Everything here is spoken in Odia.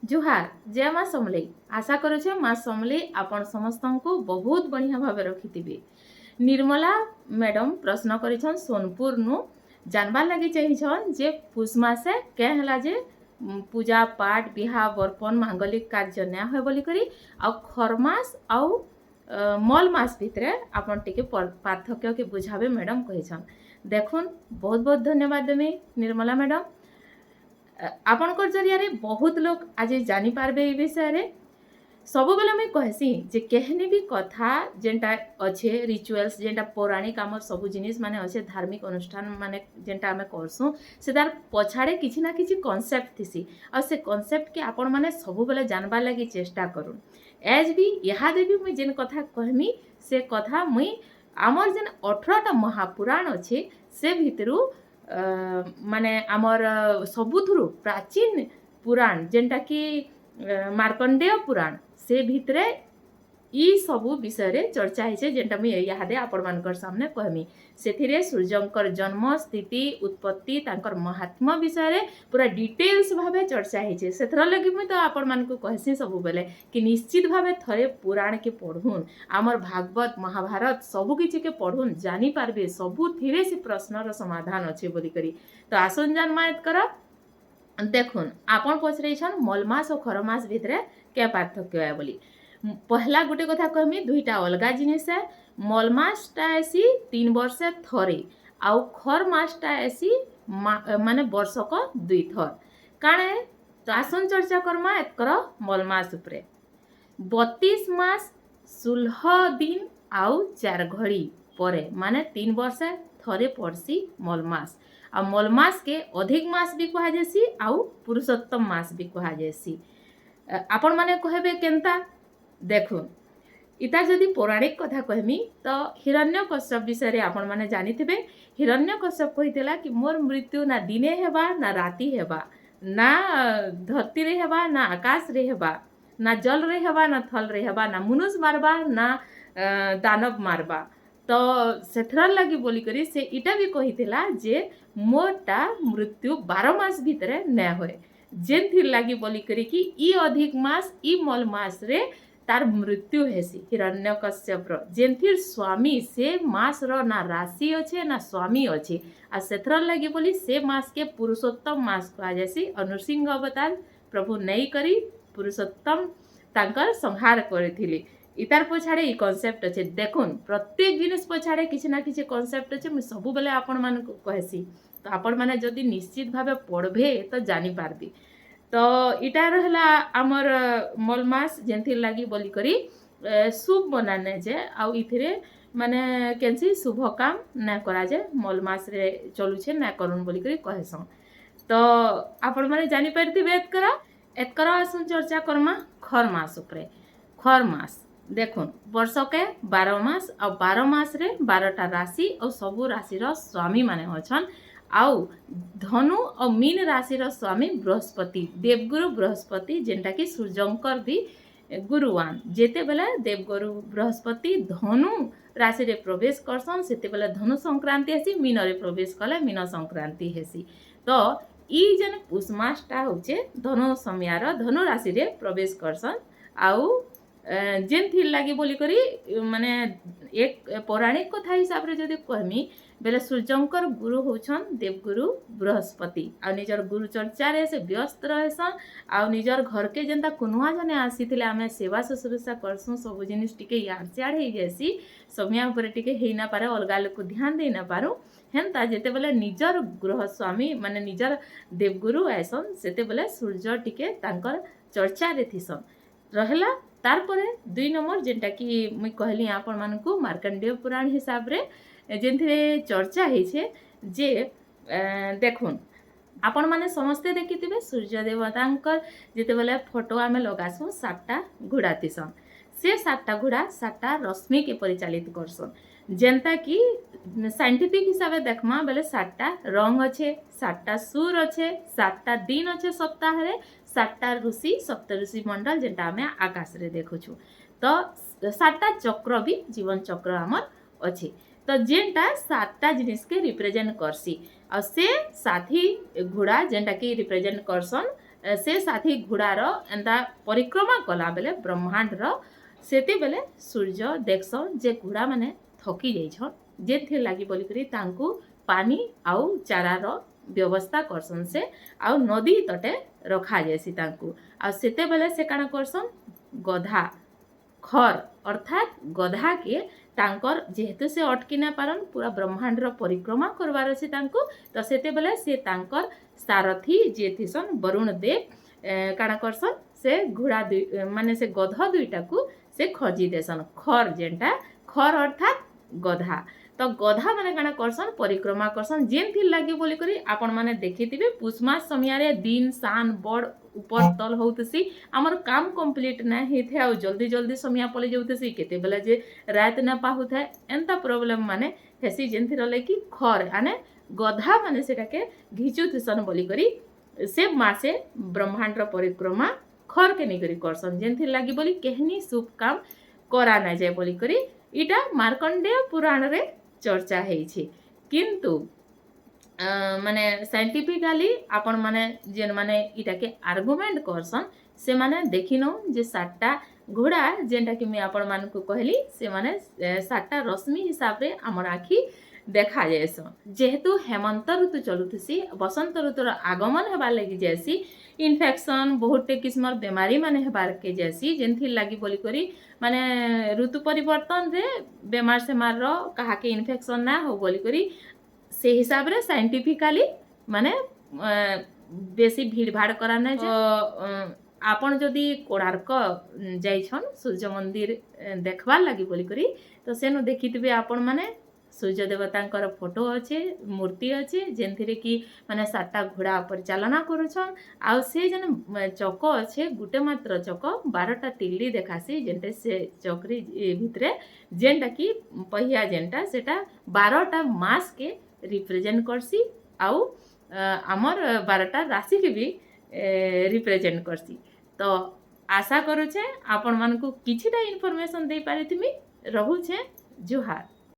ଜୁହାର, ଜୟ ମା ସମଲେଇ। ଆଶା କରୁଛେ ମା ସମଲେଇ ଆପଣ ସମସ୍ତଙ୍କୁ ବହୁତ ବଢ଼ିଆ ଭାବେ ରଖିଥିବେ। ନିର୍ମଲା ମ୍ୟାଡ଼ମ୍ ପ୍ରଶ୍ନ କରିଛନ୍ ସୋନପୁରନୁ, ଜାନବାର୍ ଲାଗି ଚାହିଁଛନ୍ ଯେ ପୁଷ ମାସେ କେଁ ହେଲା ଯେ ପୂଜା ପାଠ, ବିହା ବର୍ପଣ, ମାଙ୍ଗଲିକ କାର୍ଯ୍ୟ ନାଇଁ ହୁଏ ବୋଲିକରି, ଆଉ ଖରମାସ ଆଉ ମଲ ମାସ ଭିତରେ ଆପଣ ଟିକେ ପାର୍ଥକ୍ୟକେ ବୁଝାବେ ମ୍ୟାଡ଼ମ୍ କହିଛନ୍। ଦେଖୁନ୍, ବହୁତ ବହୁତ ଧନ୍ୟବାଦ ଦେମି ନିର୍ମଲା ମ୍ୟାଡ଼ମ୍। ଆପଣଙ୍କର ଜରିଆରେ ବହୁତ ଲୋକ ଆଜି ଜାଣିପାରବେ ଏଇ ବିଷୟରେ। ସବୁବେଲେ ମୁଇଁ କହେସି ଯେ କେହନି ବି କଥା ଯେନ୍ଟା ଅଛେ, ରିଚୁଆଲ୍ସ ଯେନ୍ଟା ପୌରାଣିକ ଆମର ସବୁ ଜିନିଷ ମାନେ ଅଛେ, ଧାର୍ମିକ ଅନୁଷ୍ଠାନ ମାନେ ଯେନ୍ଟା ଆମେ କରସୁଁ, ସେ ତାର ପଛାଡ଼େ କିଛି ନା କିଛି କନସେପ୍ଟ ଥିସି। ଆଉ ସେ କନସେପ୍ଟକେ ଆପଣମାନେ ସବୁବେଲେ ଜାନବାର୍ ଲାଗି ଚେଷ୍ଟା କରୁନ୍। ଏଜ୍ ବି ଇହାଦେ ବି ମୁଇଁ ଯେନ୍ କଥା କହେମି, ସେ କଥା ମୁଇଁ ଆମର ଯେନ୍ 18ଟା ମହାପୁରାଣ ଅଛେ, ସେ ଭିତରୁ ମାନେ ଆମର ସବୁଥିରୁ ପ୍ରାଚୀନ ପୁରାଣ ଯେନ୍ଟାକି ମାର୍କଣ୍ଡେୟ ପୁରାଣ, ସେ ଭିତରେ ଇ ସବୁ ବିଷୟରେ ଚର୍ଚ୍ଚା ହେଇଛେ, ଯେନ୍ଟା ମୁଇଁ ଇହାଦେ ଆପଣମାନଙ୍କର ସାମ୍ନେ କହେମି। ସେଥିରେ ସୂର୍ଯ୍ୟଙ୍କର ଜନ୍ମ, ସ୍ଥିତି, ଉତ୍ପତ୍ତି, ତାଙ୍କର ମହାତ୍ମ୍ୟ ବିଷୟରେ ପୁରା ଡିଟେଲ୍ସ ଭାବେ ଚର୍ଚ୍ଚା ହେଇଛେ। ସେଥିର ଲାଗି ମୁଇଁ ତ ଆପଣମାନଙ୍କୁ କହେସି ସବୁବେଲେ କି ନିଶ୍ଚିତ ଭାବେ ଥରେ ପୁରାଣକେ ପଢ଼ୁନ୍, ଆମର ଭାଗବତ, ମହାଭାରତ ସବୁ କିଛିକେ ପଢ଼ୁନ୍, ଜାଣିପାରବେ ସବୁଥିରେ ସେ ପ୍ରଶ୍ନର ସମାଧାନ ଅଛେ ବୋଲିକରି। ତ ଆସୁନ୍ ଜାନମା ଏତକର। ଦେଖୁନ୍, ଆପଣ ପଚରେଇଛନ୍ ମଲମାସ ଓ ଖରମାସ ଭିତରେ କେ ପାର୍ଥକ୍ୟ ଏ ବୋଲି। ପହଲା ଗୋଟେ କଥା କହମି, ଦୁଇଟା ଅଲଗା ଜିନିଷ ଏ। ମଲମାସଟା ଆସି 3 ବର୍ଷ ଥରେ ଆଉ ଖର ମାସଟା ଆସି ମାନେ ବର୍ଷକ ଦୁଇଥର। କାଣା ତ ଆସନ୍ ଚର୍ଚ୍ଚା କର୍ମା ଏତକର ମଲମାସ ଉପରେ। 32 ମାସ 16 ଦିନ ଆଉ 4 ଘଡ଼ି ପରେ, ମାନେ 3 ବର୍ଷ ଥରେ ପଡ଼୍ସି ମଲମାସ। ଆଉ ମଲମାସକେ ଅଧିକ ମାସ ବି କୁହାଯାଏସି ଆଉ ପୁରୁଷୋତ୍ତମ ମାସ ବି କୁହାଯାଏସି। ଆପଣମାନେ କହିବେ କେନ୍ତା? ଦେଖୁନ୍, ଇତା ଯଦି ପୌରାଣିକ କଥା କହେମି ତ ହିରଣ୍ୟ କଶ୍ୟପ ବିଷୟରେ ଆପଣମାନେ ଜାଣିଥିବେ। ହିରଣ୍ୟ କଶ୍ୟପ କହିଥିଲା କି ମୋର ମୃତ୍ୟୁ ନା ଦିନେ ହେବା, ନା ରାତି ହେବା, ନା ଧରତୀରେ ହେବା, ନା ଆକାଶରେ ହେବା, ନା ଜଲରେ ହେବା, ନା ଥଲରେ ହେବା, ନା ମନୁଷ ମାରବା, ନା ଦାନବ ମାରବା। ତ ସେଥିର ଲାଗି ବୋଲିକରି ସେ ଇଟା ବି କହିଥିଲା ଯେ ମୋରଟା ମୃତ୍ୟୁ 12 ମାସ ଭିତରେ ନାଇଁ ହୁଏ। ଯେନ୍ଥିର୍ ଲାଗି ବୋଲିକରି କି ଇ ଅଧିକ ମାସ, ଇ ମଲ ମାସରେ ତାର ମୃତ୍ୟୁ ହେସି ହିରଣ୍ୟ କଶ୍ୟପର, ଯେନ୍ଥିର୍ ସ୍ୱାମୀ ସେ ମାସର ନା ରାଶି ଅଛେ, ନା ସ୍ୱାମୀ ଅଛେ। ଆଉ ସେଥିର ଲାଗି ବୋଲି ସେ ମାସକେ ପୁରୁଷୋତ୍ତମ ମାସ କୁହାଯାଏସି। ଆଉ ନୃସିଂହ ଅବତାର ପ୍ରଭୁ ନେଇକରି ପୁରୁଷୋତ୍ତମ ତାଙ୍କର ସଂହାର କରିଥିଲେ। ଇତାର ପଛାଡ଼େ ଇ କନସେପ୍ଟ ଅଛେ। ଦେଖୁନ୍, ପ୍ରତ୍ୟେକ ଜିନିଷ ପଛାଡ଼େ କିଛି ନା କିଛି କନସେପ୍ଟ ଅଛେ। ମୁଇଁ ସବୁବେଲେ ଆପଣମାନଙ୍କୁ କହେସି, ତ ଆପଣମାନେ ଯଦି ନିଶ୍ଚିତ ଭାବେ ପଢ଼ବେ ତ ଜାଣିପାରବେ। ତ ଇଟା ରହିଲା ଆମର ମଲ ମାସ, ଯେନ୍ଥିର୍ ଲାଗି ବୋଲିକରି ଶୁଭ ମନା ନାଇଁ ଯାଏ ଆଉ ଇଥିରେ ମାନେ କେନ୍ସି ଶୁଭ କାମ ନାଇଁ କରାଯାଏ। ମଲ ମାସରେ ଚଲୁଛେ, ନାଇଁ କରୁନ୍ ବୋଲିକରି କହେସନ୍। ତ ଆପଣମାନେ ଜାଣିପାରିଥିବେ ଏତକର। ଏତକର ଆସୁନ୍ ଚର୍ଚ୍ଚା କର୍ମା ଖର ମାସ ଉପରେ। ଖର ମାସ, ଦେଖୁନ୍, ବର୍ଷକେ 12 ମାସ ଆଉ 12 ମାସରେ 12ଟା ରାଶି ଆଉ ସବୁ ରାଶିର ସ୍ୱାମୀ ମାନେ ଅଛନ୍। ଆଉ ଧନୁ ଆଉ ମୀନ ରାଶିର ସ୍ୱାମୀ ବୃହସ୍ପତି, ଦେବଗୁରୁ ବୃହସ୍ପତି, ଯେନ୍ଟାକି ସୂର୍ଯ୍ୟଙ୍କର ବି ଗୁରୁୱାନ। ଯେତେବେଲେ ଦେବଗୁରୁ ବୃହସ୍ପତି ଧନୁ ରାଶିରେ ପ୍ରବେଶ କରସନ୍, ସେତେବେଲେ ଧନୁ ସଂକ୍ରାନ୍ତି ହେସି। ମୀନରେ ପ୍ରବେଶ କଲେ ମୀନ ସଂକ୍ରାନ୍ତି ହେସି। ତ ଇ ଯେନ୍ ପୁଷ ମାସଟା ହଉଛେ ଧନୁ ସମିଆର ଧନୁ ରାଶିରେ ପ୍ରବେଶ କରସନ୍। ଆଉ ଯେନ୍ଥିର୍ ଲାଗି ବୋଲିକରି ମାନେ ଏକ ପୌରାଣିକ କଥା ହିସାବରେ ଯଦି କହେମି ବେଲେ ସୂର୍ଯ୍ୟଙ୍କର ଗୁରୁ ହଉଛନ୍ ଦେବଗୁରୁ ବୃହସ୍ପତି। ଆଉ ନିଜର ଗୁରୁ ଚର୍ଚ୍ଚାରେ ସେ ବ୍ୟସ୍ତ ରହେସନ୍। ଆଉ ନିଜର ଘରକେ ଯେନ୍ତା କୁନୁଆ ଜନେ ଆସିଥିଲେ ଆମେ ସେବା ଶୁଶ୍ରୂଷା କରସୁଁ, ସବୁ ଜିନିଷ ଟିକେ ଇଆଡ଼୍ ସିଆଡ଼୍ ହେଇଯାଏସି, ସମିଆ ଉପରେ ଟିକେ ହେଇ ନା ପାରେ, ଅଲଗା ଲୋକ ଧ୍ୟାନ ଦେଇ ନା ପାରୁ, ହେନ୍ତା ଯେତେବେଲେ ନିଜର ଗୃହ ସ୍ୱାମୀ ମାନେ ନିଜର ଦେବଗୁରୁ ଆଏସନ୍, ସେତେବେଲେ ସୂର୍ଯ୍ୟ ଟିକେ ତାଙ୍କର ଚର୍ଚ୍ଚାରେ ଥିସନ୍। ରହେଲା ତାରପରେ 2 ନମ୍ବର, ଯେନ୍ଟାକି ମୁଇଁ କହିଲି ଆପଣମାନଙ୍କୁ ମାର୍କଣ୍ଡେୟ ପୁରାଣ ହିସାବରେ ଯେନ୍ଥିରେ ଚର୍ଚ୍ଚା ହେଇଛେ ଯେ ଦେଖୁନ୍, ଆପଣମାନେ ସମସ୍ତେ ଦେଖିଥିବେ ସୂର୍ଯ୍ୟ ଦେବତାଙ୍କର ଯେତେବେଲେ ଫଟୋ ଆମେ ଲଗାସୁଁ, ସାତଟା ଘୋଡ଼ା ଥିସନ୍। ସେ ସାତଟା ଘୋଡ଼ା ସାତଟା ରଶ୍ମିକେ ପରିଚାଳିତ କରସନ୍। ଯେନ୍ତା କି ସାଇଣ୍ଟିଫିକ୍ ହିସାବେ ଦେଖମା ବେଲେ ସାତଟା ରଙ୍ଗ ଅଛେ, ସାତଟା ସୁର ଅଛେ, ସାତଟା ଦିନ ଅଛେ ସପ୍ତାହରେ, ସାତଟା ଋଷି, ସପ୍ତ ଋଷି ମଣ୍ଡଳ ଯେନ୍ଟା ଆମେ ଆକାଶରେ ଦେଖୁଛୁ। ତ ସାତଟା ଚକ୍ର ବି, ଜୀବନ ଚକ୍ର ଆମର ଅଛେ। ତ ଯେନ୍ଟା ସାତଟା ଜିନିଷକେ ରିପ୍ରେଜେଣ୍ଟ କରସି। ଆଉ ସେ ସାଥୀ ଘୋଡ଼ା ଯେନ୍ଟାକି ରିପ୍ରେଜେଣ୍ଟ କରସନ୍ ସେ ସାଥୀ ଘୋଡ଼ାର ଏନ୍ତା ପରିକ୍ରମା କଲା ବେଲେ ବ୍ରହ୍ମାଣ୍ଡର, ସେତେବେଲେ ସୂର୍ଯ୍ୟ ଦେଖସନ୍ ଯେ ଘୋଡ଼ାମାନେ ଥକି ଯାଇଛନ୍, ଯେନ୍ଥିର୍ ଲାଗି ବୋଲିକରି ତାଙ୍କୁ ପାନି ଆଉ ଚାରାର ବ୍ୟବସ୍ଥା କରସନ୍ ସେ, ଆଉ ନଦୀ ତଟେ ରଖାଯାଏସି ତାଙ୍କୁ। ଆଉ ସେତେବେଲେ ସେ କାଣା କରସନ୍? ଗଧା ଖର୍ ଅର୍ଥାତ୍ ଗଧାକେ ତାଙ୍କର, ଯେହେତୁ ସେ ଅଟକି ନା ପାରନ୍, ପୁରା ବ୍ରହ୍ମାଣ୍ଡର ପରିକ୍ରମା କରବାର ଅଛି ତାଙ୍କୁ, ତ ସେତେବେଲେ ସେ ତାଙ୍କର ସାରଥୀ ଯିଏ ଥିସନ୍ ବରୁଣ ଦେବ କାଣା କରସନ୍? ସେ ଘୋଡ଼ା ଦୁଇ, ମାନେ ସେ ଗଧ ଦୁଇଟାକୁ ସେ ଖଜି ଦେସନ୍। ଖର୍ ଯେନ୍ଟା, ଖର୍ ଅର୍ଥାତ୍ ଗଧା। ତ ଗଧା ମାନେ କାଣା କରସନ୍? ପରିକ୍ରମା କରସନ୍। ଯେନ୍ଥିର୍ ଲାଗି ବୋଲିକରି ଆପଣମାନେ ଦେଖିଥିବେ, ପୁଷ ମାସ ସମିଆରେ ଦିନ ସାନ୍ ବଡ଼ ଉପର ତଲ ହଉଥିସି, ଆମର କାମ କମ୍ପ୍ଲିଟ୍ ନାଇଁ ହେଇଥାଏ ଆଉ ଜଲ୍ଦି ଜଲ୍ଦି ସମିଆ ପଲେଇ ଯାଉଥିସି, କେତେବେଲେ ଯେ ରାତ ନା ପାହୁଥାଏ, ଏନ୍ତା ପ୍ରୋବ୍ଲେମ୍ ମାନେ ହେସି, ଯେନ୍ଥିର ଲାଗି ଖର୍ ମାନେ ଗଧା ମାନେ ସେଟାକେ ଘିଚୁଥିସନ୍ ବୋଲିକରି ସେ ମାସେ ବ୍ରହ୍ମାଣ୍ଡର ପରିକ୍ରମା ଖର୍କେ ନେଇକରି କରସନ୍, ଯେନ୍ଥିର୍ ଲାଗି ବୋଲି କେହନି ଶୁଭ କାମ କରା ନାଇଁ ଯାଏ ବୋଲିକରି ଇଟା ମାର୍କଣ୍ଡେୟ ପୁରାଣରେ ଚର୍ଚ୍ଚା ହେଇଛି। କିନ୍ତୁ ମାନେ ସାଇଣ୍ଟିଫିକାଲି ଆପଣମାନେ ଯେନ୍ମାନେ ଇଟାକେ ଆର୍ଗୁମେଣ୍ଟ କରସନ୍, ସେମାନେ ଦେଖିନଉନ୍ ଯେ ସାତଟା ଘୋଡ଼ା ଯେନ୍ଟାକି ମୁଇଁ ଆପଣମାନଙ୍କୁ କହିଲି, ସେମାନେ ସାତଟା ରଶ୍ମି ହିସାବରେ ଆମର ଆଖି ଦେଖାଯାଏସନ୍। ଯେହେତୁ ହେମନ୍ତ ଋତୁ ଚଲୁଥିସି, ବସନ୍ତ ଋତୁର ଆଗମନ ହେବାର୍ ଲାଗି ଯାଏସି, ଇନଫେକ୍ସନ୍ ବହୁତଟେ କିସ୍ମର ବେମାରୀ ମାନେ ହେବାର୍କେ ଯାଏସି, ଯେନ୍ଥିର୍ ଲାଗି ବୋଲିକରି ମାନେ ଋତୁ ପରିବର୍ତ୍ତନରେ ବେମାର ସେମାରର କାହାକେ ଇନଫେକ୍ସନ୍ ନା ହଉ ବୋଲିକରି ସେ ହିସାବରେ ସାଇଣ୍ଟିଫିକାଲି ମାନେ ବେଶୀ ଭିଡ଼ ଭାଡ଼ କରା ନାଇଁ ଯାଏ। ଆପଣ ଯଦି କୋଣାର୍କ ଯାଇଛନ୍ ସୂର୍ଯ୍ୟ ମନ୍ଦିର ଦେଖବାର୍ ଲାଗି ବୋଲିକରି, ତ ସେନୁ ଦେଖିଥିବେ ଆପଣମାନେ ସୂର୍ଯ୍ୟ ଦେବତାଙ୍କର ଫଟୋ ଅଛେ, ମୂର୍ତ୍ତି ଅଛେ, ଯେନ୍ଥିରେ କି ମାନେ ସାତଟା ଘୋଡ଼ା ପରିଚାଳନା କରୁଛନ୍। ଆଉ ସେ ଯେନ୍ ଚକ ଅଛେ, ଗୁଟେ ମାତ୍ର ଚକ, 12ଟା ତିଲ୍ଲି ଦେଖାସି, ଯେନ୍ଟା ସେ ଚକ୍ରି ଭିତରେ ଯେନ୍ଟା କି ପହିଆ ଯେନ୍ଟା, ସେଟା 12ଟା ମାସକେ ରିପ୍ରେଜେଣ୍ଟ କରସି ଆଉ ଆମର୍ 12ଟା ରାଶିକେ ବି ରିପ୍ରେଜେଣ୍ଟ କରସି। ତ ଆଶା କରୁଛେ ଆପଣମାନଙ୍କୁ କିଛିଟା ଇନଫର୍ମେସନ୍ ଦେଇପାରିଥିମି। ରହୁଛେ, ଜୁହାର।